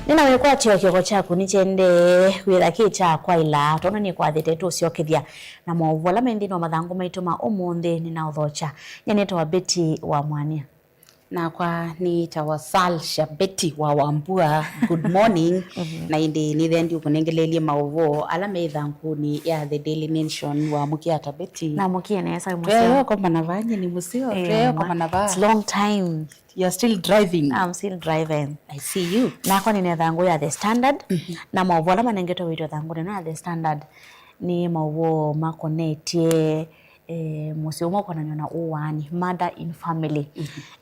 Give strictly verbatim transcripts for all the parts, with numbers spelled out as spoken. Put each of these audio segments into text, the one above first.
Nĩna wĩkwatyo kĩoko kyaku nĩkyendee wĩtha kĩ kya kwaĩla, tondũ nĩkwathĩte tũsyokethya na maũvoo ala me nthĩnĩ wa mathangũ maitũ ma ũmũnthĩ nĩnaũthokya. Nyie nĩtawa Betty wa Mwania. Nakwa nĩtawa Sal Shabeti wa Wambua. Good morning. Na ĩndĩ nĩthĩa ndiũkũnengeleelye maũvoo ala me ĩthangũnĩ ya The Daily Nation. Wamũkie ata, Betty? Namũkie nesa, wĩ mũseo? Tweekomana vaa, nyie nĩ mũseo. Eh, tweekomana vaa. It's long time. You're still driving. I'm still driving. I see you. Nakwa nĩna ĩthangũ ya The Standard, na maũvoo ala manengetwe ũito ĩthangũnĩ ĩno ya The Standard nĩ maũvoo makonetye, eh, mũsyĩ ũmwe ũkonanw'a na ũaani, murder in family.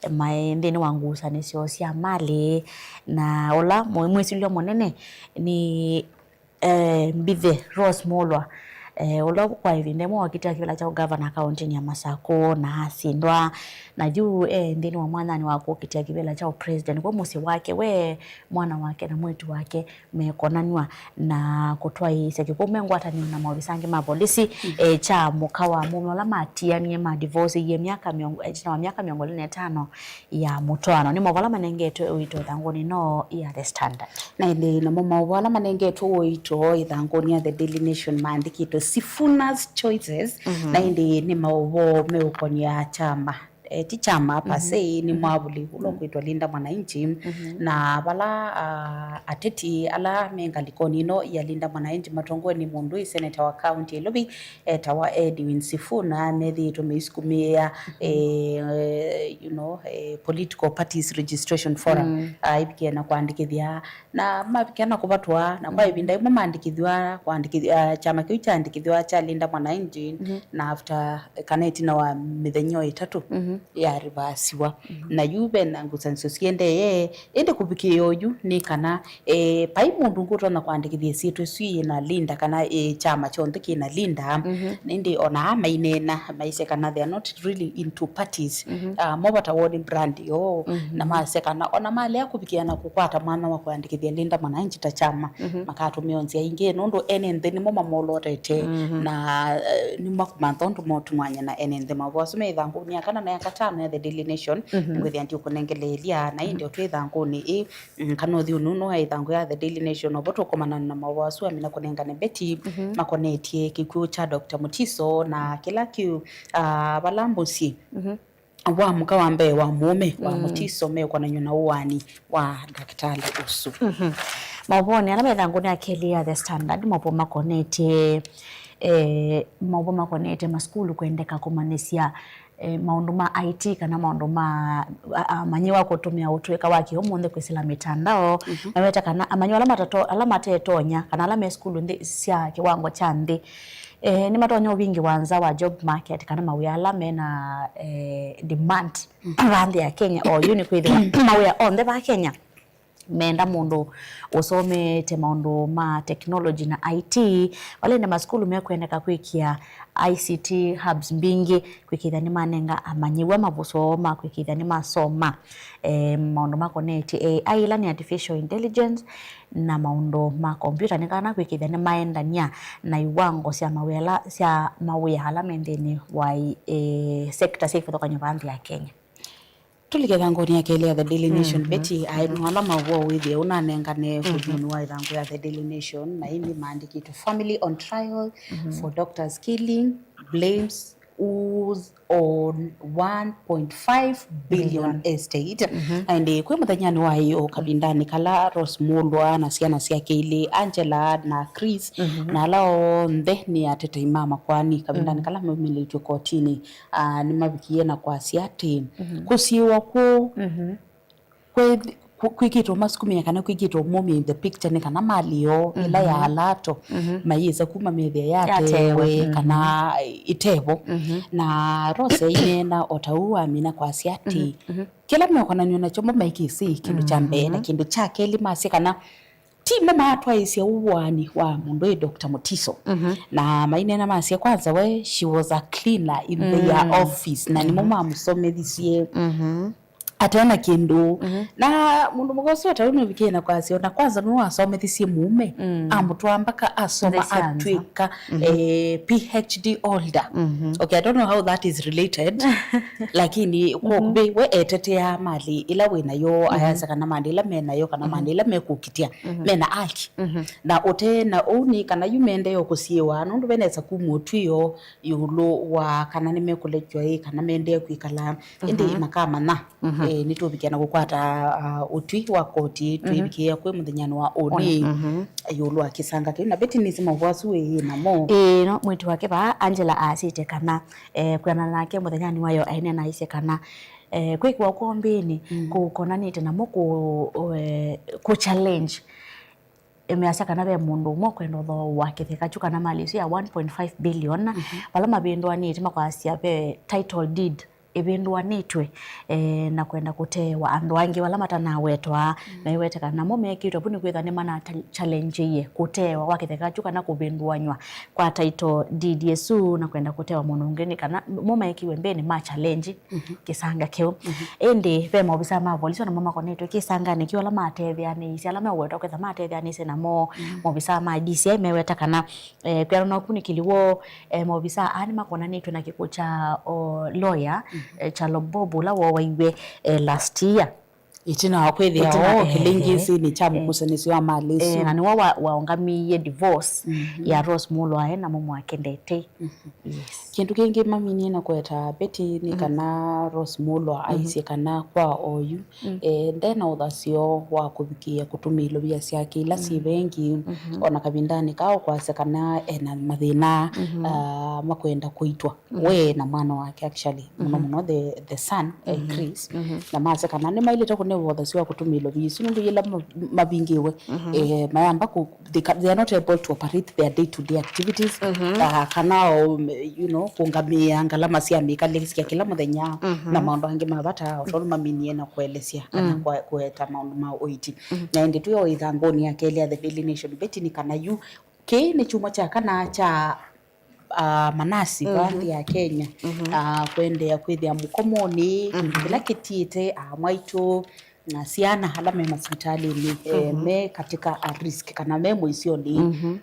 Eh, maĩ nthĩnĩ wa ngusanĩsyo sya malĩ, na ũla mwĩsilĩlyo mũnene nĩ eh, Mbithe Rose Mulwa, eh, ũla kwa ĩvinda ĩmwe wakĩtĩa kĩvĩla kya ũgavana kaũntĩnĩ ya Masakũ na asindwa, na yu e nthĩnĩ wa mwanyanĩ wa kũkĩtĩa kĩvĩla kya ũpresident kwĩ mũsyĩ wake, we, mwana wake na mwĩĩtu wake mekonanw'a na kũtwaĩĩsya kĩkw'ũ me ngwatanĩo na maovisa angĩ ma volisi, eh, kya mũka wa mũũme ũla matianie, ma divorce-ie myaka mĩongo, eh, ĩtina wa myaka mĩongo ĩlĩ na ĩtano ya mũtwaano. Nĩ maũvoo ala manengetwe ũito ĩthangũnĩ ĩno ya The Standard. Na ĩndĩ namo maũvoo ala manengetwe ũito ĩthangũnĩ ya The Daily Nation maandĩkĩtwe Sifuna's Choices, na ĩndĩ nĩ maũvoo meũkonĩa kyama, eh, ti kyama per se, nĩ mwavuli ũla ũkwĩtwa Linda Mwananchi, na vala, ah, ateti ala me ngalĩkonĩ ĩno ya Linda Mwananchi matongoe nĩ mũndũ ĩ seneta wa kaunti ya Nairobi, etawa Edwin Sifuna, methĩĩtwe meisukumĩĩa, eh, you know, eh, Political Parties Registration Forum, ah, ivikie na kwandĩkĩthya, na mavikia na kũvatwa, na kwa ĩvinda ĩmwe maandĩkĩthw'a, kwandĩkĩthw'a, kyama kĩu kyaandĩkĩthw'a kya Linda Mwananchi, na after, kana ĩtina wa mĩthenya o ĩtatũ, yarivasiwa. Na yu ve na ngusanĩsyo siendee, ĩndĩ kũvikĩĩa oyu nĩ kana, eh, vai mũndũ ũngĩ ũtonya kwandĩkĩthya ĩsyĩtwa ĩsu yĩna Linda, kana, eh, kyama kyonthe kĩna Linda, ĩndĩ ona aa maineena maisye kana they are not really into parties. Ah, mo vata woo nĩ brand yoo, na masya kana ona malea kũvikĩa na kũkwata mwanya wa kwandĩkĩthya Linda Mwananchi ta kyama, makatũmĩa nzĩa ingĩ, nũndũ ene nthĩ nĩmo mamolotete, na, eh, nĩmakumantha ũndũ motumwanya na ene nthĩ. Maũvoo asu me ĩthangũnĩ ya kana na ya katano ya The Daily Nation, ngwĩthĩa ndiũkũnengeleelya, na ĩndĩ o twĩ ĩthangũnĩ ĩ, mm, kana ũthyũnĩ ũno wa ĩthangũ ya The Daily Nation, ovo tũkomana na maũvoo asu amina kũnengane Betty, makonetye kĩkw'ũ kya Doctor Mutiso na kĩla kĩu, ah, vala mũsyĩ wa mũka wa mbee wa mũũme wa Mutiso meũkonanw'a na ũaani wa ndakĩtalĩ ũsu. Maũvoonĩ ala me ĩthangũnĩ ya kelĩ ya The Standard, maũvoo makonetye, eh, maũvoo makonetye masukulu kwendeka kũmanyĩsya, eh, maũndũ ma I T kana maũndũ ma, a-, amanyĩw'a kũtũmĩa ũtũĩka wa kĩũmũnthĩ kwĩsĩla mĩtandao. Maweta kana amanyĩw'a ala matato-, ala matetonya kana ala me sukulu nthĩ sya kĩwango kya nthĩ, eh, nĩmatonya ũvingĩwa nza wa job market kana mawĩa ala mena, eh, demand va nthĩ ya Kenya. Oyu nĩ kwĩthĩwa mawĩa onthe va Kenya menda mũndũ ũsomete maũndũ ma technology na I T. Vala ĩndĩ masukulu mekwendeka kwĩkĩa I C T hubs mbingĩ kwĩkĩthya nĩmanenga amanyĩw'a mavũsoo ma kwĩkĩthya nĩmasoma, eh, maũndũ makonetye A I, ĩla nĩ artificial intelligence, na maũndũ ma kompyũta, nĩ kana kwĩkĩthya nĩmaendany'a na iwango sya mawĩa ala, sya mawĩa ala me nthĩnĩ wa i-, eh, sector sya ivathũkany'o va nthĩ ya Kenya. Tũlike ĩthangũnĩ ya kelĩ ya The Daily Nation, Betty, aĩ no ala maũvoo wĩthĩe ũnanengane ũthyũnĩ wa ĩthangũ ya The Daily Nation, na ĩndĩ maandĩkĩtwe, "Family on trial for doctor's killing, blames who's on one point five billion estate." Na ĩndĩ kwĩ mũthenyanĩ wa ĩyo kavindanĩ kala Rose Mulwa na syana syake ilĩ, Angela na Chris, na ala onthe nĩ atetei ma makoani, kavindanĩ kala maumĩlĩtw'e kotinĩ, ah, nĩmavikie na kwasya atĩ kũsiĩĩwa kũũ kwĩ-, kwĩ-, kwĩkĩtwe masukumĩa kana kwĩkĩtwe momia in the picture nĩ kana mali yoo ĩla ya alato mayĩsa kuma methĩa yatewe kana ĩtevo. Na Rose aineena o ta ũu amina kwasya atĩ kĩla meũkonanw'a nakyo mo maikĩsĩ kĩndũ kya mbee, na kĩndũ kya kelĩ masya kana ti mo maatwaĩĩsya ũaani wa mũndũ ĩ Doctor Mutiso. Na maineena masya kwanza we, she was a cleaner in their office, na nĩmo mamũsomethisye Atena kĩndũ. Mhm. Na mũndũ mũka ũsu ata ũnũvikie na kwasya, ona kwanza nũwasomethisye mũũme, mm, amũtwaa mpaka asoma, nthĩ sya nza, atwĩka, mhm, eh, P H D holder. Mhm. Okay, I don't know how that is related, lakini kwa, mhm, ũkuvĩ we etetea mali ila wĩ nayo, mhm, ayasya kana mali ila me nayo, kana, mhm, mali ila mekũkitya, mhm, mena haki. Mhm. Na ũte na ũu nĩ kana yu mendee o kũsiĩwa, nũndũ venesa kuma ũtw'ĩo ĩũlũ wa kana nĩmekũlekywa ĩ, kana mendee kwĩkala, ĩndĩ, mhm, makamanya. Mhm. Eh, nĩtũvikĩa na kũkwata, ah, ũtwi wa koti, mhm, twĩvikĩĩa kwĩ mũthenyanĩ wa ũnĩ, mhm, ĩũlũ wa kĩsanga kĩu. Na Betty nĩsĩ maũvoo asu wĩ namo. Ĩĩ, no, mwĩĩtu wake vaa, Angela, aasĩte kana, eh, kwĩanana nake mũthenyanĩ wayo, aĩneena aisye kana, eh, kwĩkĩwa kwa mbĩnĩ, mm, kũkonanĩte namo kũ, eh, kũ challenge ĩmeasya kana ve mũndũ ũmwe ũkwenda ũthooa kĩtheka kyu kana mali ĩsu ya one point five billion, mhm, vala mavĩndũanĩtye makwasya ve title deed ĩvĩndũanĩtw'e, eh, na kwenda kũteewa andũ angĩ vala matanawetwa, mm, mewete kana namo mekĩtwe vu nĩkwĩthwa nĩmana challenge-ĩe kũteewa kwa kĩtheka kyu kana kũvĩndũanyw'a kwa title deed ĩsu na kwenda kũteewa mũndũ ũngĩ, nĩ kana mo mekiwe mbĩnĩ ma challenge, mhm, kĩsanga kĩu. Mhm. Ĩndĩ ve maovisaa ma volisi onamo makonetwe kĩsanganĩ kĩu ala matetheanĩisye, ala meũwetwa kwĩtha matetheanĩisye namo. Mhm. Maovisaa ma D C I meweta kana, eh, kwĩanana na ũkunĩkĩli woo, eh, maovisaa aa nĩmakonanĩtw'e na kĩkw'ũ kya, o, lawyer, mhm, eh, Kyalo Bob, ũla woowaiwe, eh, last year. Ĩtina wa kwĩthĩa, ĩtina, oo, eh, kĩlĩngĩsĩnĩ kya, eh, mũkusanĩsyo wa mali, eh, ĩsu, na nĩwe wa, waũngamiie divorce, mhm, ya Rose Mulwa e na mũmwe wake Ndetei. Mhm. Yes. Kĩndũ kĩngĩ maminie na kũweta Betty nĩ, mhm, kana Rose Mulwa, mhm, aisye kana kwa oyu, mm, eh, nde na ũthasyo wa kũvikĩĩa kũtũmĩa ilovia syake ila syĩ, mm, vengi, mhm, ona kavindanĩ kaa ũkwasya kana e na mathĩna, mhm, ah, makwenda kũitwa. Mhm. We na mwana wake, actually, mũno, mhm, mũno the, the son, eh, mhm, Chris. Mhm. Na masya kana nĩmaĩlĩte kũnewa ũthasyo wa kũtũmĩa ilovia isu nũndũ yĩla ma-, mavingĩwe, mhm, eh, mayamba kũ-, they ca-, they are not able to operate their day to day activities. Mhm. Ah, kana, um, you know, kũngamĩa ngalama sya mĩkalĩsya kĩla mũthenya, mhm, na maũndũ angĩ ma vata o tondũ maminie na kũelesya kana, mm, kwa-, kũeta maũndũ ma ũiiti. Mhm. Na ĩndĩ twĩ o ĩthangũnĩ ya kelĩ ya The Daily Nation, Betty, nĩ kana yu kĩĩ nĩ kyumwa kya kana kya, ah, manasi, mhm, va nthĩ ya Kenya, mhm, ah, kũendeea kwĩthĩa mũkomonĩ, kĩndũ, mhm, kĩla kĩtiĩte, ah, mwaitũ na syana ala me masivitalĩnĩ, eh, mhm, me katika a risk kana me mũisyonĩ. Mhm.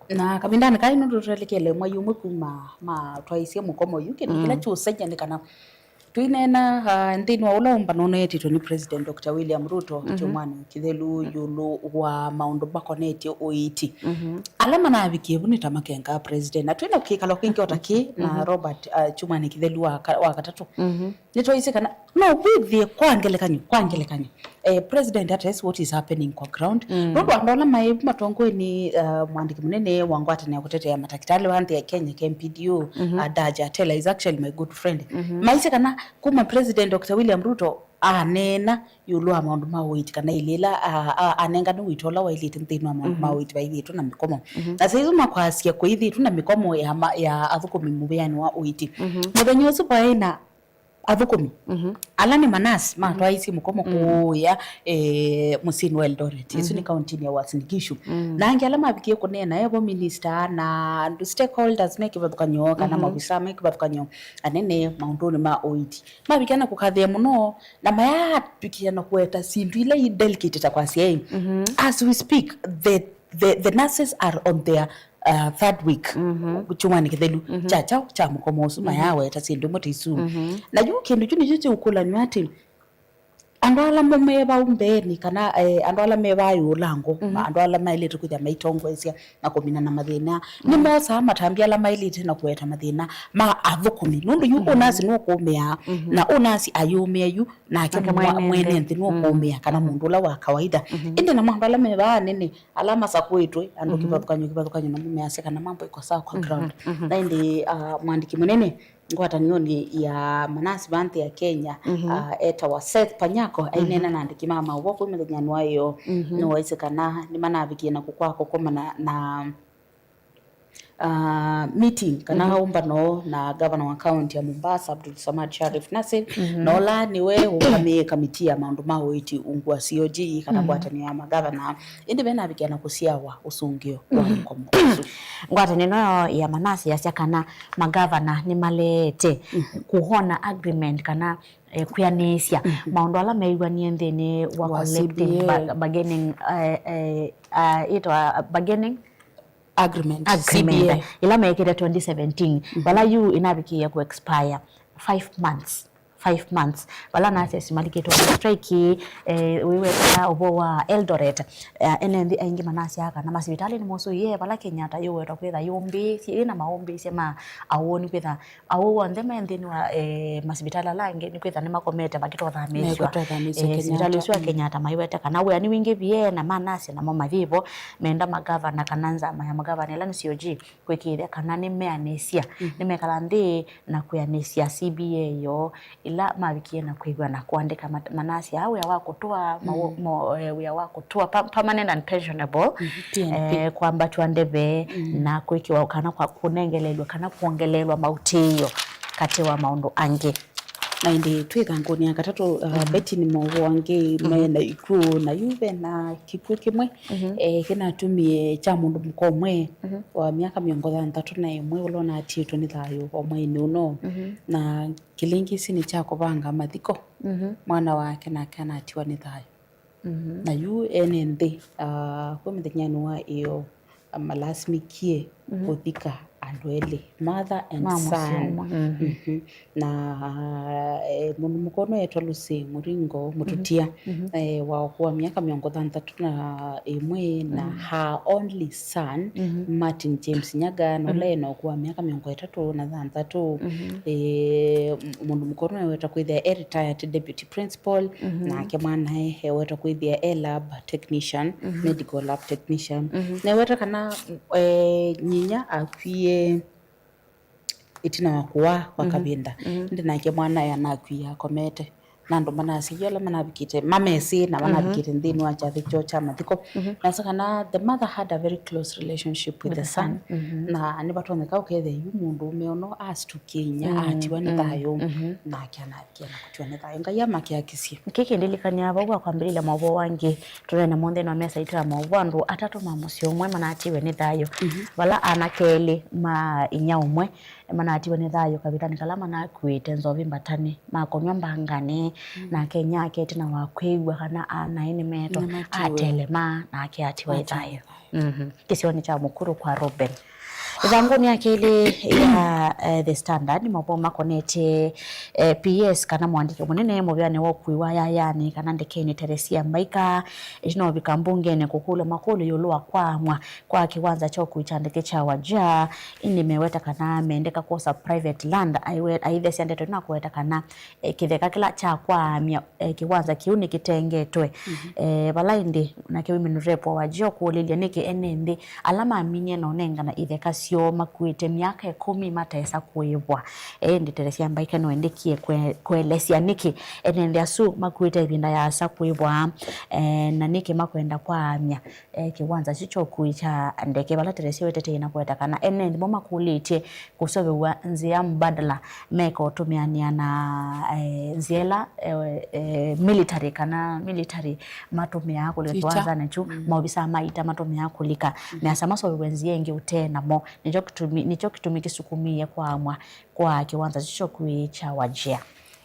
Na kavindanĩ kai nũndũ tũtelekele mwai ũmwe kuma ma twaisye mũkomo yu, kĩndũ kĩla, mm, kyũsengy'a nĩ kana tũineena, ah, nthĩnĩ wa ũla ũmbano ũneetĩtwe nĩ President Doctor William Ruto, mhm, kyumwanĩ kĩthelu, mm, ĩũlũ wa maũndũ makonetye ũiiti. Mhm. Ala manavikie vu nĩ ta makengaa president. Na twĩ na kĩkalo kĩngĩ o ta kĩ na, mhm, Robert, ah, kyumwanĩ kĩthelu wa ka-, wa katatũ. Mhm. Nĩtwaisye kana no wĩthĩe kwa ngelekany'o, kwa ngelekany'o, eh, president ates what is happening kwa ground. Mm. Nũndũ andũ ala maĩ vu matongoenĩ, ah, mwandĩki mũnene wa ngwatanĩo ya kũtetea matakĩtalĩ wa nthĩ ya Kenya, K M P D O, mhm, ah, Daja Atela is actually my good friend. Mhm. Maisye kana kuma President Doctor William Ruto aneena ĩũlũ wa maũndũ ma ũiiti kana ĩlĩ ĩla, a, a, anengane ũito ũla waĩlĩte nthĩnĩ wa maũndũ ma, mhm, ũiiti vaĩthĩĩtwe na mĩkomo. Mhm. Na saizo makwasya kũĩthĩĩtwe na mĩkomo ya ma-, ya athũkũmi mũvĩanĩ wa ũiiti. Mhm. Mũthenya ũsu vaĩ na athũkũmi, mhm, ala nĩ manasi, mm, matwaisye mũkomo, mm, kũũya, eh, mũsyĩnĩ wa Eldoret. Ĩsu nĩ, mhm, kauntinĩ ya Uasin Gishu. Mm. Na angĩ ala mavikie kũneena evo minister na andũ stakeholders me kĩvathũkany'o kana, mhm, maovisaa me kĩvathũkany'o anene maũndũnĩ ma ũiiti. Mavikĩa na kũkathĩa mũno, na mayatw'ĩkĩa na kũweta syĩndũ ila i delicate ta kwasya ĩ, mhm, as we speak, the, the, the nurses are on their, uh, third week, mhm, kyumwanĩ kĩthelu, mhm, kya kyaũ kya mũkomo ũsu, mhm, mayaweta syĩndũ imwe ta isu. Mhm. Na yu kĩndũ kyu nĩkyo kĩũkũlanw'a atĩ andũ ala mo me vau mbeenĩ, kana, eh, andũ ala me vaa ĩũlango, mhm, andũ ala maĩlĩte kwĩthĩa maitongoesya na kũmina na mathĩna, mhm, nĩmosaa matambya ala maĩlĩte na kũweta mathĩna ma athũkũmi. Nũndũ yu, mhm, ũnasi nũkũũmĩaa, mhm, na ũnasi ayũmĩa yu, nake, nake mwa-, mwene, mwene nthĩ, nthĩ nũkũũmĩa, mhm, kana, mhm, mũndũ ũla wa kawaida. Mhm. Ĩndĩ namo andũ ala me vaa anene, ala masakũĩtwe, andũ, mhm, kĩvathũkany'o, kĩvathũkany'o, namo measya kana mambo iko sawa kwa, mhm, ground. Mhm. Na ĩndĩ, ah, mwandĩki mũnene ngwatanĩonĩ ya manasi va nthĩ ya Kenya, mhm, ah, etawa Seth Panyako, mhm, aineena na andĩki ma maũvoo kwĩ mũthenyanĩ wa ĩyo, mhm, nĩwaisye kana nĩmanavikie na kũkwaa kũkomana na, na uh, meeting kana, mhm, ũmbano na gavana wa county ya Mombasa, Abdul Samad Sharif Nassir, mhm, na ũla nĩwe ũngamĩe kamiti ya maũndũ ma ũiiti ungu wa C O G kana, mhm, ngwatanĩo ya magavana. Ĩndĩ ve navikia na kũsyawa ũsũngĩo wa, mhm, mũkomo ũsu. Ngwatanĩo ĩno ya manasi yasya kana magavana nĩmaleete, mhm, kũhona agreement kana, eh, kwĩanĩĩsya, mhm, maũndũ ala meew'anie nthĩnĩ wa, wa collective C B A, ba-, bargaining, eh, eh, ah, ĩtwa bargaining agreement, agreement, C B A, ĩla meekĩte twenty seventeen, mhm, vala yu ĩnavikĩie kũ expire five months, five months. Vala nurses malikĩtwe na strike, eh, wĩweta ũvoo wa Eldoret, eh, ene nthĩ aingĩ manasyaa kana masivitalĩnĩ mosu ye vala Kenyatta yũwetwa kwĩtha yũmbĩĩsye, yĩna maũmbĩĩsye ma awoni kwĩtha Aũu onthe me nthĩnĩ wa, eh, masivitalĩ ala angĩ nĩkwĩtha nĩmakomete makĩtothamĩĩsw'a. Mekũtothamĩĩsw'a, eh, Kenyatta. Sivitalĩ ũsu wa, mm, Kenyatta maiwete kana wĩa nĩwingĩvie na manasi namo mayĩvo, menda magavana kana nzama ya magavana ĩla nĩ C O G kwĩkĩĩthya kana nĩmeanĩsya, mhm, nĩmekala nthĩ na kwĩanĩsya C B A yoo ĩla mavikie na kwĩw'ana kũandĩka mat-, manasi aa wĩa wa kũtũa, mawo-, mm, mo-, eh, wĩa wa kũtũa pa-, permanent and pensionable, mhm, P N P, eh, kwambatw'a ndeve, mm, na kwĩkĩwa kana kwa kũnengelelw'a kana kwongelelwa mautĩĩo katĩ wa maũndũ angĩ. Na ĩndĩ twĩ ĩthangũnĩ ya katatũ, uh, mhm, Betty, nĩ maũvoo angĩ, mhm, me na ikw'ũ, na yu ve na kĩkw'ũ kĩmwe, mhm, eh, kĩnatumie kya mũndũ mũka ũmwe, mhm, wa myaka mĩongo thanthatũ na ĩmwe ũla ũnatiĩtwe nĩ thayũ o mweinĩ ũno. Mhm. Na kĩlĩngĩsi nĩ kya kũvanga mathiko, mhm, mwana wake nake anatiwa nĩ thayũ. Mhm. Na yu ene nthĩ, ah, kwĩ mũthenyanĩ wa ĩoo, ah, malasimĩkie, mhm, kũthika andũ elĩ, mother and son. Ma mũsyĩ ũmwe. Mhm. Mhm. Na, eh, mũndũ mũka ũno etwa Lucy Mũringo Mũtũtia, mhm, eh, wa ũkũũ wa myaka mĩongo thanthatũ na ĩmwe, na, mhm, her only son, mhm, Martin James Nyaga, na ũla, mhm, ena ũkũũ wa myaka mĩongo ĩtatũ na thanthatũ. Mhm. Eh, m-, mũndũ mũka ũno eweta kwĩthĩa e retired deputy principal, mhm, nake mwanae eweta kwĩthĩa e lab technician, mhm, medical lab technician. Mhm. Na eweta kana, eh, nyinya akwie ĩtina wa kũaa kwa, mhm, kavinda. Mhm. Ĩndĩ nake mwanae anakwia akomete. Na andũ manasya ala manavikĩte, mamesĩ na, mhm, manavikĩte nthĩnĩ wa kyathĩ kyoo kya mathiko. Mhm. Nasa kana the mother had a very close relationship with, with the, the son, son. Mhm. Na nĩvatonyeka ũkethĩa yu mũndũũme ũno astukĩe inya, mm, atiwa nĩ, mm, thayũ, mhm, nake anavikĩa na kũtiwa nĩ thayũ. Ngai amakĩakisye. Kĩkĩ ndilikania vau wa kwambĩlĩlya maũvoo angĩ, tũneene mũnthĩ no mesa itũ ya maũvoo andũ atatũ ma mũsyĩ ũmwe manatiwe nĩ thayũ. Mhm. Vala anake elĩ ma inya ũmwe manatiwe nĩ thayũ kavitanĩ kala manakuĩte nzovi mbatanĩ, makonywa mbanganĩ, mm, nake inyake ĩtina wa kwĩw'a kana anaĩ nĩmetwa, nĩmatiwe, atelema, nake atiwa ĩ thayũ. Atiwa ĩ thayũ. Mhm. Kĩsionĩ kya Mũkuru kwa Reuben. Ĩthangũnĩ ya kelĩ ya, eh, The Standard, nĩ maũvoo makonetye, eh, P S kana mũandĩki mũnene mũvĩanĩ wa ũkui wa yayanĩ kana ndekenĩ Teresia Mbaika, ĩtina ũvika mbungenĩ kũkũlw'a makũlyo ĩũlũ wa kwaamwa kwa kĩwanza kya ũkui kya ndeke kya Wajir, ĩndĩ meweta kana mendeka kwosa private land. Aiwe-, aithesya ndeto ĩno na kũweta kana, eh, kĩtheka kĩla kya kwaamya, eh, kĩwanza kĩu nĩkĩtengetwe. Mhm. Eh, vala ĩndĩ nake women rep wa Wajir ũkũlĩlya nĩkĩ ene nthĩ ala maminie na ũnengana itheka syoo makuĩte myaka ĩkũmi matesa kũĩvwa. Eh, ĩndĩ Teresia Mbaika nĩwendekie kwe-, kũelesya nĩkĩ ene nthĩ asu makuĩte ĩvinda yaasa kũĩvwa, eh, na nĩkĩ makwenda kwaamya eh, kĩwanza kyu kya ũkui kya ndeke, vala Teresia wetetei na kũweta kana ene nthĩ mo makũlĩtye kũseũvĩw'a nzĩa mbadala meka ũtũmĩanĩa na, eh, nzĩa ĩla, eh, eh, military kana military matũmĩaa kũlika kĩwanzanĩ kyu, mm, maovisaa ma ita matũmĩaa kũlika. Mm. Measya maseũvĩw'e nzĩa ĩngĩ ũtee namo. Nĩkyo kĩtumi, nĩkyo kĩtumi kĩsukumĩie kwaamwa kwa kĩwanza kyu kya ũkui kya Wajir.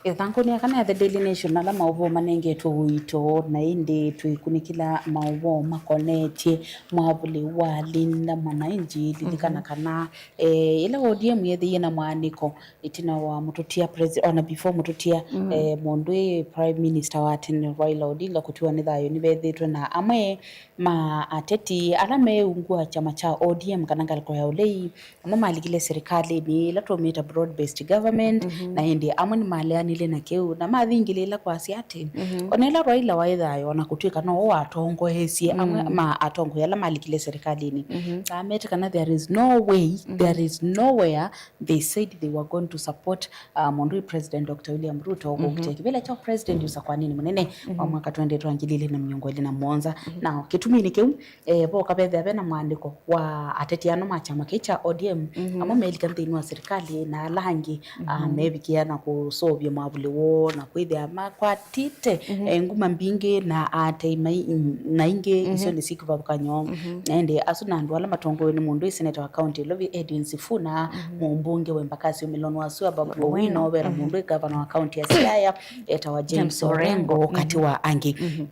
Ĩthangũnĩ ya kana ya The Daily Nation, ala maũvoo manengetwe ũito, na ĩndĩ twĩkunĩkĩla maũvoo makonetye mwavũli wa Linda Mwananchi. Lilikana, mhm, kana, eh, ĩla O D M yethĩie na mwaanĩko ĩtina wa Mũtũtia presi-, ona before Mũtũtia, mm, eh, mũndũ ĩ Prime Minister wa tene Raila Odinga kũtiwa nĩ thayũ, nĩvethĩtwe na amwe ma ateti ala me ungu wa kyama kya O D M kana ngalĩko ya ũlei, amwe malikile serikalĩnĩ ĩla tũmĩte broad based government, mhm, na ĩndĩ amwe nĩmaleanĩte Nĩle na kĩu, na mathingĩlĩla kwasya atĩ, mhm, ona ĩla Raila waĩ thayũ, ona kũtw'ĩka no we watongoesye amwe, mm, ma atongoi ala malikile serikalini, mhm, amete kana there is no way, mhm, there is nowhere they said they were going to support, uh, mũndũ President Doctor William Ruto, mhm, kũkita kĩvĩla kya president ũsakwanĩnĩ mũnene wa, mhm, mwaka twende twa ngili ilĩ na mĩongo ĩlĩ na mũonza. Mhm. Na kĩtuminĩ kĩu, eh, voka vethĩa vena mwandĩko wa ateti ano ma kyama kĩu kya O D M, mhm, amwe melika nthĩnĩ wa serikali na ala angĩ, ah, mhm, mevikĩa na kũseũvya mwavuli woo na kwĩthĩa makwatĩte, mhm, eh, nguma mbingĩ na atei mai-, na ingĩ, mhm, icio nĩ sikĩvathũkany'o. Mhm. Na ĩndĩ asu na andũ ala matongoew'e nĩ mũndũ ĩ seneta wa kaunti ya Ilovi Edwin Sifuna, mhm, mũmbunge wa Embakasi Milon Wasua, Babu Owino, Owino, ve na, mhm, mũndũ ĩ gavana wa kaunti ya Siaya etawa James, James Orengo, Orengo, mhm, katĩ wa angĩ. Mhm.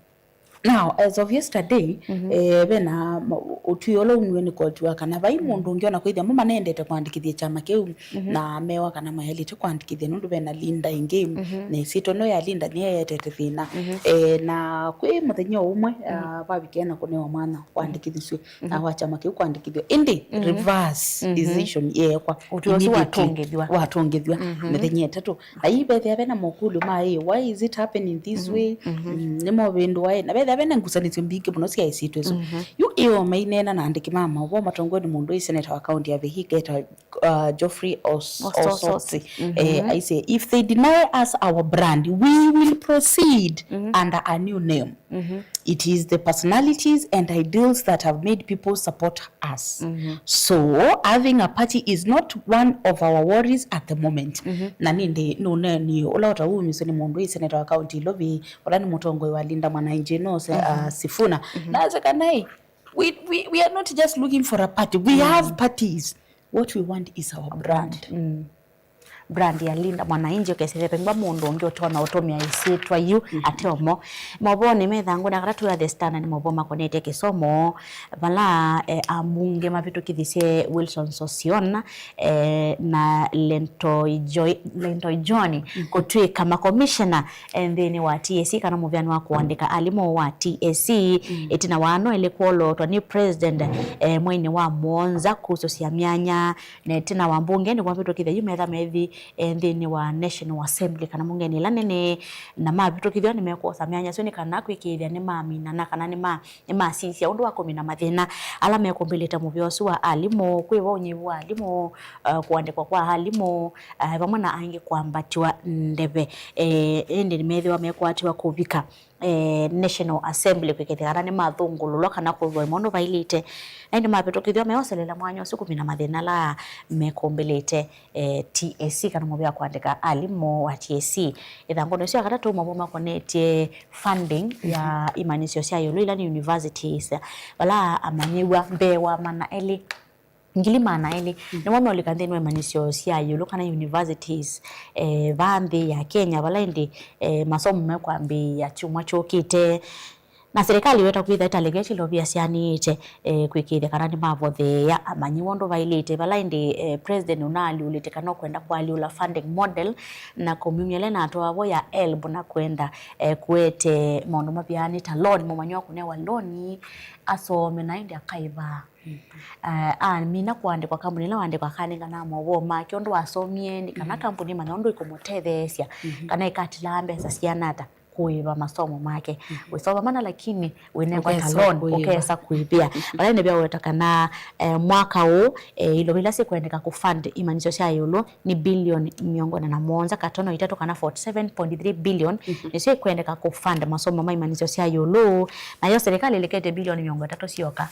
Now, as of yesterday, mhm, eh, vena ma-, ũtwi ũla umiwe nĩ koti wa kana vai, mhm, mũndũ ũngĩ ona kwĩthĩa mo manendete kwandĩkĩthya kyama kĩu, mhm, na mewa kana mayaĩlĩte kwandĩkĩthya nũndũ vena linda ĩngĩ, mhm, na ĩsyĩtwa ĩno ya linda nĩyo ĩetete thĩna. Mhm. Eh, na kwĩ mũthenya ũmwe, mhm, ah, vavikĩe na kũnewa mwanya kwandĩkĩthisw'e, mhm, na wa kyama kĩu kwandĩkĩthw'a. Ĩndĩ, mhm, reverse, mhm, decision yeekwa. Ũtwi ũsu immediately watũngĩthw'a. Watũngĩthw'a, mhm, mĩthenya ĩtatũ. Na ii vethĩa vena mokũlyo ma, "Ĩ, why is it happening this, mhm, way?" Mhm. Mm, nĩ movĩndũa, ĩ? Na vethĩa vena ngusanĩsyo mbingĩ mũno sya ĩsyĩtwa ĩsu. Mhm. Yu ĩo maineena na andĩki ma maũvoo matongoew'e nĩ mũndũ ĩ seneta wa kaunti ya Vihiga etawa, uh, Geoffrey Os-, Os-, Osotsi. Osotsi. Mhm. Eh, aisye, "If they deny us our brand, we will proceed, mhm, under a new name." Mhm. It is the personalities and ideals that have made people support us. Mhm. So, having a party is not one of our worries at the moment. Mhm. Na nĩndĩ nũneeni ũla ũtaumisye nĩ mũndũ ĩ seneta wa kaunti Ilovi, ũla nĩ mũtongoi wa Linda Mwananchi no se-, mhm, uh, Sifuna. Mhm. Na ase kana, ĩ, we, we, we are not just looking for a party. We, mhm, have parties. What we want is our brand. Mm. Brand ya Linda Mwananchi, ũkesĩle vengwa mũndũ ũngĩ ũtonya ũtũmĩa ĩsyĩtwa yu, mhm, ate omo. Maũvoo nĩ methangũ na katatũ ya The Standard nĩ maũvoo makonetye kĩsomo, vala, eh, ambunge mavĩtũkĩthisye Wilson Sossion, eh, na Lentoi Joy-, Lentoi John, mhm, kũtw'ĩka makomishena, eh, nthĩnĩ wa T S C, kana mũvĩano wa kũandĩka alimũ wa T S C, mm, ĩtina wa ano elĩ kwolootwa nĩ president, eh, mweinĩ wa mũonza kusũsya myanya. Na ĩtina wa mbunge nĩkwavĩtũkĩthya yu metha methi, eh, nthĩnĩ wa National Assembly kana mbungeni ĩla nene, na mavĩtũkĩthw'a nĩmekwosa myanya ĩsu nĩ kana kwĩkĩĩthya nĩmaminana kana nĩma-, nĩmasisya ũndũ wa kũmina mathĩna ala mekũmbĩlĩte mũvĩa ũsu wa alimũ, kwĩva ũnyivu wa alimũ, eh, kũandĩkwa kwa alimũ, eh, vamwe na angĩ kwambatiwa ndeve, eh, ĩndĩ nĩmethĩwa mekwatiwa kũvika eh, National Assembly kwĩkĩthya kana nĩmathũngũlũlwa kana kũthũa maũndũ vailĩte. Na ĩndĩ mavĩtũkĩthw'a meoselela mwanya ũsu kũmina mathĩna ala mekũmbĩlĩte, eh, T S C kana mũvĩa wa kũandĩka alimũ wa T S C. Ĩthangũnĩ ũsu ya katatũ maũvoo makonetye funding ya, mhm, imanyĩsyo sya ĩũlũ ila nĩ universities, vala amanyĩw'a mbee wa mana elĩ ngili maana elĩ, mm, nĩmo meũlika nthĩnĩ wa imanyĩsyo sya ĩũlũ kana universities, eh, vaa nthĩ ya Kenya, vala ĩndĩ, eh, masomo mekwambĩĩa kyumwa kyũkĩte. Na serikali ĩweta kwĩtha ĩtalĩke kĩlovia syanĩĩte, eh, kwĩkĩĩthya kana nĩmavotheea amanyĩw'a ũndũ vaĩlĩte, vala ĩndĩ, eh, president ũnaalyũlĩte kana ũkwenda kũalyũla funding model na kũmyumya ĩla ĩnatwawa vo ya helb na kwenda, eh, kũete maũndũ mavyaanĩ ta loan, mũmanyĩw'a kũnewa loan asome na ĩndĩ akaĩvaa. Eh, amina kũandĩkwa kambuni ĩla waandĩkwa akanengana maũvoo make ũndũ wasomie, nĩ kana, mhm, kambuni ĩmanya ũndũ ĩkũmũtetheesya, mhm, kana ĩkatilaa mbesa siana ata kũĩva masomo make. Mhm. Wĩsoma mana lakini wĩnengwa ta, ũkesa loan, kũĩva, ũkesa kũĩvĩa. Vala ĩndĩ vyaweta kana, eh, mwaka ũũ, eh, ilovi ila sikwendeka kũfund imanyĩsyo sya ĩũlũ nĩ bilioni mĩongo ĩna na mũonza katono itatũ kana forty seven point three billion, mhm, nĩsyo ikwendeka kũfund masomo ma imanyĩsyo sya ĩũlũ. Nayo serikali ĩlikĩte bilioni mĩongo ĩtatũ syoka.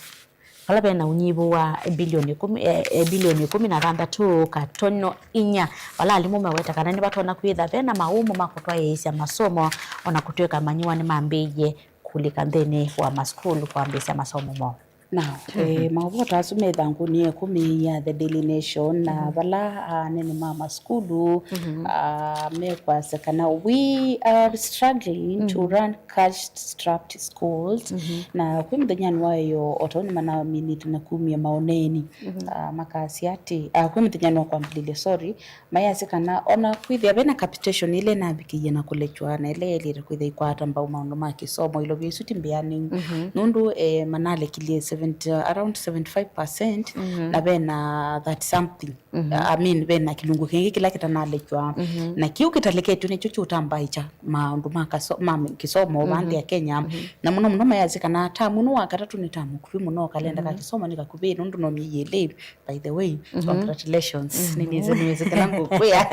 Vala vena ũnyivu wa bilioni ĩkũmi, eh, eh, bilioni ĩkũmi na thanthatũ katono inya, vala alimũ meweta kana nĩvatonya kwĩtha vena mawũmũ ma kũtwaĩĩsya masomo, ona kũtw'ĩka amanyĩw'a nĩmambĩĩie kũlika nthĩnĩ wa masukulu kwambĩĩsya masomo moo. Now, eh, maũvoo ta asu me ĩthangũnĩ ya ĩkũmi ya The Daily Nation, na, mhm, vala anene ma masukulu, mhm, ah, mekwasya kana we are struggling to, mhm, run cash-strapped schools. Mhm. Na kwĩ mũthenyanĩ wa ĩyoo, o tau nĩmanaminĩte na kumya maoneeni, mhm, ah, makasya atĩ, ah, kwĩ mũthenyanĩ wa kwambĩlĩlya, sorry, mayasya kana ona kwĩthĩa vena capitation ĩla ĩnavikĩie na kũlekywa na ĩla yaĩlĩte kwĩthĩa ikwata mbau maũndũ ma kĩsomo, ilovia isu ti mbĩanĩu. Mhm. Nũndũ, eh, manalekilyesye seventy, around seventy-five percent, na vena thirty something. I mean, vena kĩlungu kĩngĩ kĩla kĩtanalekwa. Na kĩu kĩtaleketwe nĩkyo kĩũtambaĩkya maũndũ ma kaso-, ma kĩsomo vaa nthĩ ya Kenya. Na mũno mũno mayasya kana tamu ĩno wa katatũ nĩ tamu mũkuvĩ mũno, kalenda ka kĩsomo nĩ kakuvĩ, nũndũ no myei ĩlĩ. By the way, congratulations. Nĩnĩsĩ nĩwĩsĩ kĩla ngũkwĩa.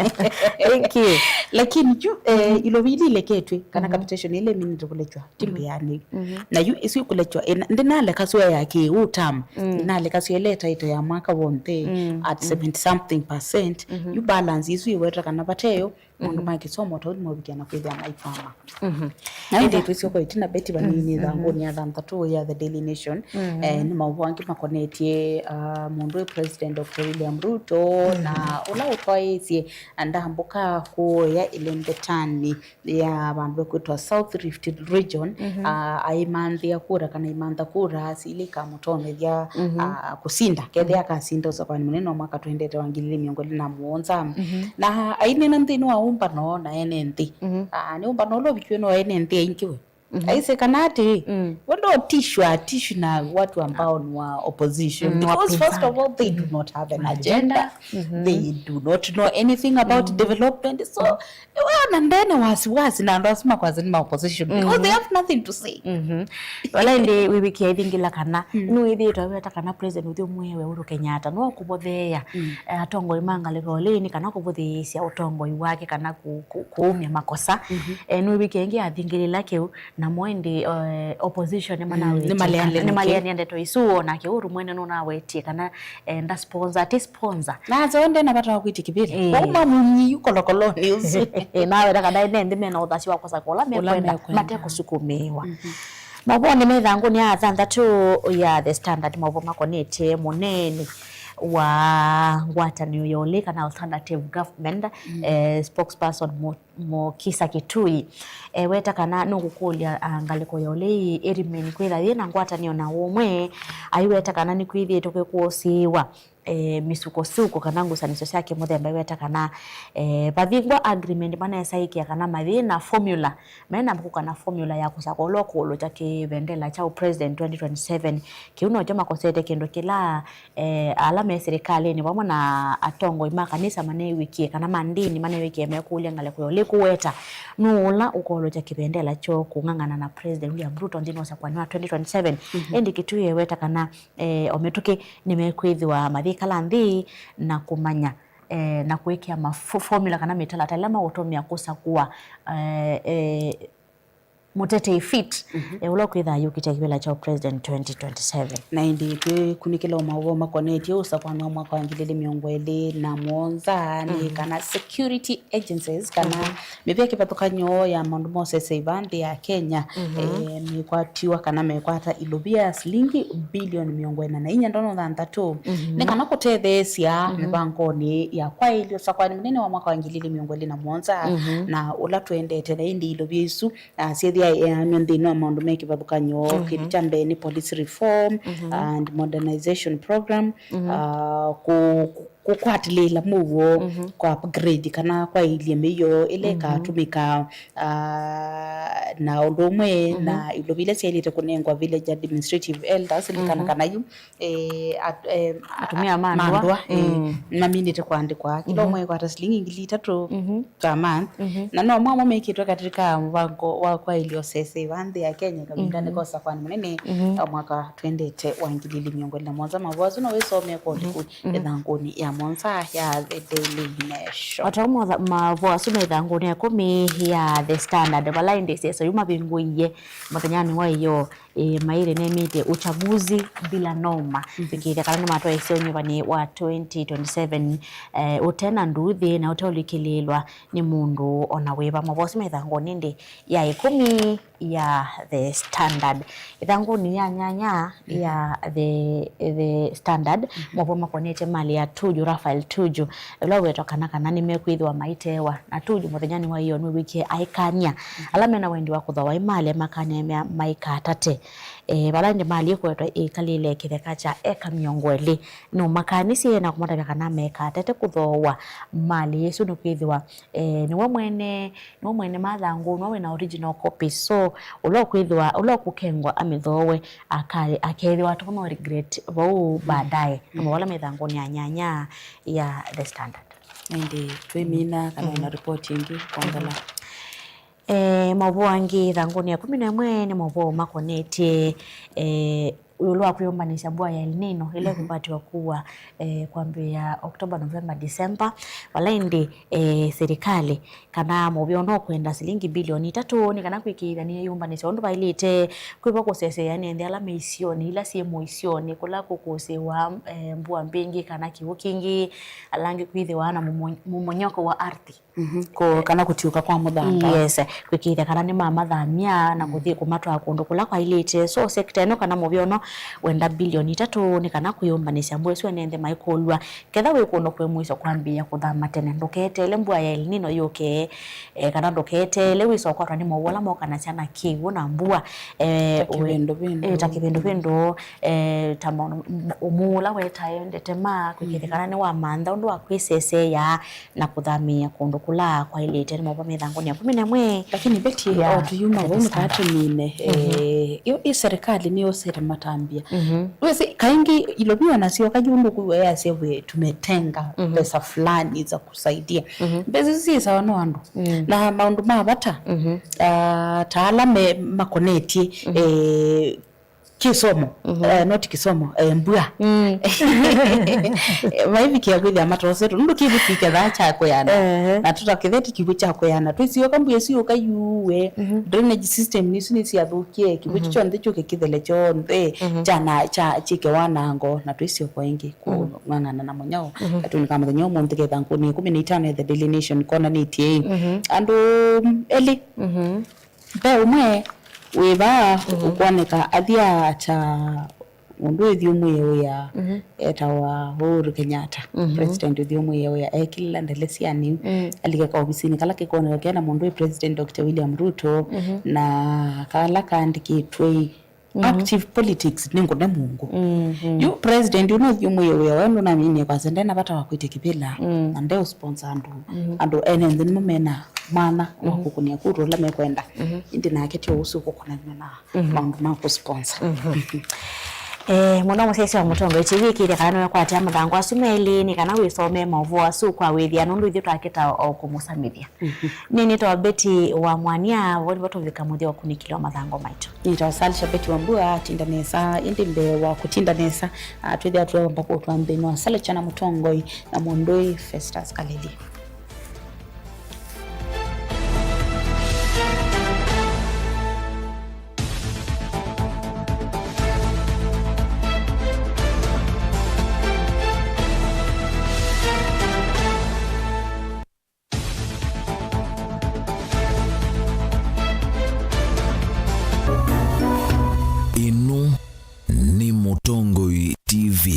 Thank you. Lakini yu, eh, ilovi ilileketwe, kana capitation ile minite kũlekwa, ti mbĩanĩ. Na yu isu ikulekwa, ĩna-, ndinaleka sua ya kĩu tam. Ndinaleka sua ile title ya mwaka wonthe at seventy something percent. Yu balance isu iweta kana vateyo, maũndũ ma kĩsomo tau nĩmaũvikĩa na kwĩthĩa maikwama. Na ĩndĩ twĩsyoka ĩtina beti vanini ĩthangũnĩ ya thanthatũ ya The Daily Nation, eh, nĩ maũvoo angĩ makonetye, ah, mũndũ wĩ President Doctor William Ruto na ũla ũtwaĩĩsye ndambũka kũya ĩlembetani ya vandũ vekwĩtwa South Rift Region, ah, aimanthĩa kura kana imantha kura sili ikamũtonyethya, ah, kũsinda, kethĩa akasinda ũsakwani mũnene wa mwaka twendete wa ngili ili mĩongo ĩlĩ na mũonza. Na ainena nthĩnĩ wa ũmbano na ene nthĩ. Ah, nĩ ũmbano ũla ũvikiwe no ene nthĩ aingĩ we. Aisye kana atĩ, we no tishwa, tishwa na watu ambao ni wa opposition. Because first of all, they do not have an agenda. They do not know anything about development. So, we ona ndene wasiwasi na andũ asu makwasya nĩ ma opposition. Because they have nothing to say. Vala ĩndĩ wĩwĩkĩa ĩthingĩla kana, nĩwĩthĩĩtwe aweta kana President ũthyũ mwewe Uhuru Kenyatta, no kũvotheea, eh, atongoi ma ngalĩko lĩnĩ kana kũvũthĩĩsya ũtongoi wake kana kũ-, kũ-, kũumya makosa. Eh, nĩwĩwĩkĩa ĩngĩ athingĩlĩla kĩu, namo ĩndĩ, eh, opposition nĩmanawetie, nĩmaleanĩtie nĩmaleanĩa ndeto isu, o nake Uhuru mwene nũnawetie kana, eh, nda sponsor, ati sponsor. Na so ndena vata wa kwĩtya kĩvĩla. Eh. Uma munyi yu kolokoloni ũsu. Eh, naweta kana ene nthĩ mena ũthasyo wa kũsaka ũla mekwenda, mekwenda, matekũsukumĩĩwa. Maũvoo nĩ me ĩthangũnĩ ya thanthatũ ya The Standard, maũvoo makonetye mũneeni wa ngwatanĩo ya ũlĩ kana alternative government, eh, spokesperson Mu-, Mukisa Kitui, eh, weta kana nũkũkũlya, ah, ngalĩko ya ũlĩ ĩrĩmĩnĩ kwĩtha yĩ na ngwatanĩo na ũmwe, aiweta kana nĩkwĩthĩĩtwe kwĩkũsĩĩwa eh, mĩsukosuko kana ngusanĩsyo sya kĩmũthemba iweta kana, eh, vavingwa agreement manesaĩkĩa kana mathĩ na formula, mena mbuku kana formula ya kũsaka ũla ũkũũlũkya kĩvendela kya president twenty twenty-seven. Kĩu nokyo makosete kĩndũ kĩla, eh, ala me silikalĩnĩ vamwe na atongoi ma kanisa manewĩkie kana ma ndini manewĩkie mekũlya ngalĩko ya ũlĩ kũweta nũũ ũla ũkũũlũkya kĩvendela kyoo kũng'ang'ana na President William Ruto nthĩnĩ wa ũsakũani wa twenty twenty-seven. Ĩndĩ Kitui eweta kana eh, o mĩtũkĩ nĩmekwĩthĩwa mayĩkala nthĩ na kũmanya, eh, na kũĩkĩa ma fo-, formula kana mĩtalatala ĩla magũtũmĩa kũsakũa, eh, eh, mũtetei fit, eh, ũla ũkwĩthaa yũkĩte kĩvĩla kya president twenty twenty-seven. Na ĩndĩ twĩkunĩkĩla o maũvoo makonetye ũsakũani wa mwaka wa ngili ilĩ mĩongo ĩlĩ na mũonza nĩ kana security agencies kana mĩvĩa kĩvathũkany'o ya maũndũ ma ũsesei vaa nthĩ ya Kenya, eh, mekwatiwa kana mekwata ilovia ya silingi bilioni mĩongo ĩna na inya ndono thanthatũ nĩ kana kũtetheesya mĩvangonĩ ya kwaĩlya ũsakũani mũnene wa mwaka wa ngili ilĩ mĩongo ĩlĩ na mũonza na ũla tũendete. Na ĩndĩ ilovia isu, ah, syĩthĩa ĩeanw'a nthĩnĩ wa maũndũ me kĩvathũkany'o. Kĩndũ kya mbee nĩ police reform and modernization program, ah, kũ-, kũ-, kũkwatĩlĩĩla mũuo, kwa upgrade kana kwaĩlya mĩio ĩla ĩkatũmĩka, ah, na ũndũ ũmwe na ilovi ila syaĩlĩte kũnengwa village administrative elders. Lilikana kana yu, eh, at-, eh, atumĩa ma ndũa, ma ndũa, eh, maminĩte kũandĩkwa kĩla ũmwe ĩkwata silingi ngili itatũ per month. Na no mwamwe mekĩtwe katĩ ka mũvango wa kwaĩlya ũsesei vaa nthĩ ya Kenya kavindanĩ ka ũsakũani mũnene wa mwaka twendete wa ngili ilĩ mĩongo ĩlĩ na mũonza. Mavoo asu no wĩsomee kwa ũliku ĩthangũnĩ ya mũonza ya The Daily Nation. O ta ũmwe mavoo asu me ĩthangũnĩ ya ĩkũmi ya The Standard, vala ĩndĩ ĩseso yu mavingũie mũthenyanĩ wa ĩyoo, eh, maĩle nemĩte uchaguzi bila noma. Ĩkĩĩthya kana nĩmatwaĩsye ũnyuvanĩ wa twenty twenty-seven, eh, ũte na nduthi na ũteũlikĩlĩĩlwa nĩ mũndũ o na wĩva. Mavoo asu me ĩthangũnĩ ĩndĩ ya ĩkũmi ya The Standard. Ĩthangũnĩ ya nyanya ya The, The Standard, mavoo makonetye malĩ ya Tuju Raphael Tuju, ũla ũwetwa kana kana nĩmekwĩthĩwa maitewa. Na Tuju mũthenyanĩ wa ĩyoo nĩwĩw'ĩkie aikany'a ala mena wendi wa kũthooa ĩmali, makany'a mea maikatate. E, vala ĩndĩ mali ĩkwetwa ĩkalĩle kĩtheka kya eka mĩongo ĩlĩ, nũmakanisye na kũmatavya kana mekatate kũthooa mali ĩsu, nĩkwĩthĩwa, e, nĩwe mwene nĩwe mwene mathangũ, nĩwe wĩna original copy. So, ũla ũkwĩthĩwa, ũla ũkũkengwa amĩthooe, aka-, akethĩwa atonya regret vau baadaye. Na maũla methangũnĩ ya nyanya ya The Standard. Ĩndĩ twĩmina kana wĩna report ĩngĩ kwongela? Eh, maũvoo angĩ ĩthangũnĩ ya kũmi na ĩmwe nĩ maũvoo makonetye, eh, ĩũlũ wa kwĩyũmbanĩsya mbua ya El Nino ĩla ĩkũkwatĩwa kuwa, eh, kwambĩĩa October, November, December, vala ĩndĩ, eh, serikali kana mũvĩa ũno ũkwenda silingi bilioni itatũ nĩ kana kwĩkĩĩthya nĩyeyũmbanĩsya ũndũ vaĩlĩte, kwĩva kũseseea nĩ nthĩ ala me isionĩ, ila syĩ mũisyonĩ, kũla kũkũsĩĩwa, eh, mbua mbingĩ kana kĩw'ũ kingĩ, ala angĩ kwĩthĩwa na mũmo-, mũmonyoko wa arthi. Mhm. Kũ-, kana kũtiũka kwa mũthanga. Yes, kwĩkĩĩthya kana nĩmamathamya na kũthi kũmatwaa kũndũ kũla kwaĩlĩte. So, sekta ĩno kana mũvĩa ũno wenda bilioni itatũ nĩ kana kwĩyũmbanĩsya mbua ĩsu ene nthĩ maikũlw'a. Ketha wĩ kũndũ kwĩ mũisyo, kwambĩĩa kũthama tene. Ndũketeele mbua ya El Nino yũke, eh, kana ndũketeele wĩsa ũkwatwa nĩ mowau ala mokanasya na kĩw'ũ na mbua, eh, ta kĩvĩndũvĩndũ. Eh, ta kĩvĩndũvĩndũ, eh, ta maũndũ, ũmũ ũla wetae ndetema, kwĩkĩĩthya kana nĩwamantha ũndũ wa kwĩseseea na kũthamĩĩa kũndũ kũla kwaĩlĩte. Nĩ maũvoo methangũnĩ ya kũmi na ĩmwe. Lakini Betty, ya, o tũyuma vau nĩ kaa tũmine, eh, ĩ, ĩ serikali nĩyosete matambya. Wĩsĩ, kaingĩ ilovia nasyo kaingĩ ũndũ kwĩw'a yasya we tumetenga pesa fulani za kusaidia. Mbesa isu syĩ sawa no andũ. Na maũndũ ma vata, ah, ta ala me makonetye, eh, kĩsomo, eh, not kĩsomo, eh, mbua. Maivikia kwĩthĩa matosetwe nũndũ kĩw'ũ kĩkethaa kya kwĩana. Na tũtakethete kĩw'ũ kya kwĩana, twĩsyoka mbua ĩsu yũka yuwe, drainage system nĩsu nĩsyathũkie, kĩw'ũ kyu kyonthe kyũke kĩthele kyonthe, kyana, kya, kyĩke wanango, na twĩsyoka ĩngĩ kũng'ang'ana na mũnyao. Katuni ka mũthenya ũmũnthĩ kethangũnĩ ya kũmi na itano ya The Daily Nation konanĩtye andũ elĩ. Ve ũmwe wĩ vaa ũkwoneka athya ta mũndũ wĩthyũmũĩe wĩa etawa Uhuru Kenyatta, president ũthyũmũĩe wĩa, ekĩlĩla ndele sya new, alike kaovisinĩ kala kĩkwoneka kena mũndũ wĩ president Doctor William Ruto, na kala kaandĩkĩtwe active politics nĩ ngũne mũngũ. Yu president ũno ũthyũmũĩe wĩa wayo ndũnaminie kwasya ndena vata wa kwĩtya kĩvĩla, na ndeũsponsor andũ. Andũ ene nthĩ nĩmo mena mwanya wa kũkũnĩa kura ũla mekwenda. Ĩndĩ nake ti ũsu ũkũkũnanw'a na maũndũ ma kũsponsor. Eh, mũno mũsyaĩĩsya wa Mũtongoi T V ĩkĩĩthya kana nĩwekwatĩa mathangũ asu melĩ nĩ kana wĩsomee maũvoo asu kwa wĩthĩa, nũndũ ithyĩ twakĩta o kũmũsamĩthya. Nĩnĩtawa Betty wa Mwania, vo nĩvo tũvika mũthya wa ũkunĩkĩli wa mathangũ maitũ. Nĩtawa Salisha Betty Wambua, tinda nesa, ĩndĩ mbee wa kũtinda nesa, ah, twĩthĩa tũeomba kũtwa nthĩnĩ wa Salisha na Mũtongoi na Mũndũi Festus Kaleli. Ĩno nĩ Mũtongoi T V.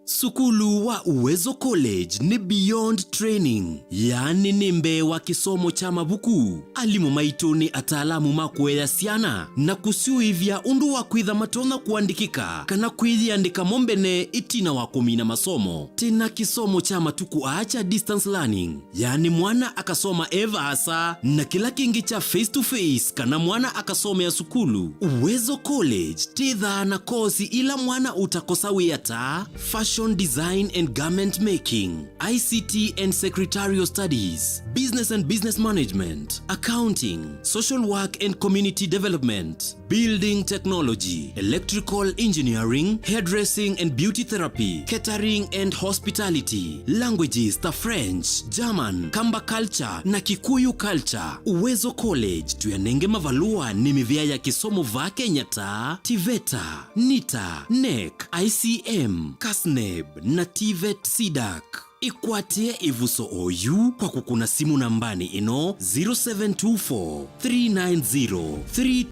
Sukulu wa Uwezo College nĩ beyond training, yaani nĩ mbee wa kĩsomo kya mavuku. Alimũ maitũ nĩ ataalamu ma kũea syana na kũsyũĩvya ũndũ wa kwĩtha matonya kũandĩkĩka kana kwĩyĩandĩka mo mbene ĩtina wa kũmina masomo. Twĩna kĩsomo kya matukũ aa kya distance learning, yaani mwana akasoma e vaasa, na kĩla kĩngĩ kya face to face, kana mwana akasomea sukulu. Uwezo College twĩthaa na kosi ila mwana ũtakosa wĩa ta fashion design and garment making, I C T and secretarial studies, business and business management, accounting, social work and community development, building technology, electrical engineering, hairdressing and beauty therapy, catering and hospitality, languages ta French, German, Kamba culture na Kikuyu culture. Uwezo College tũyanenge mavalũa nĩ mĩvĩa ya kĩsomo vaa Kenya ta TVETA, NITA, NEC, I C M, KASNEB na TVET CDAC. Ĩkwatĩe ĩvuso oyu kwa kũkũna simũ nambanĩ ĩno, zero seven two four, three nine zero, three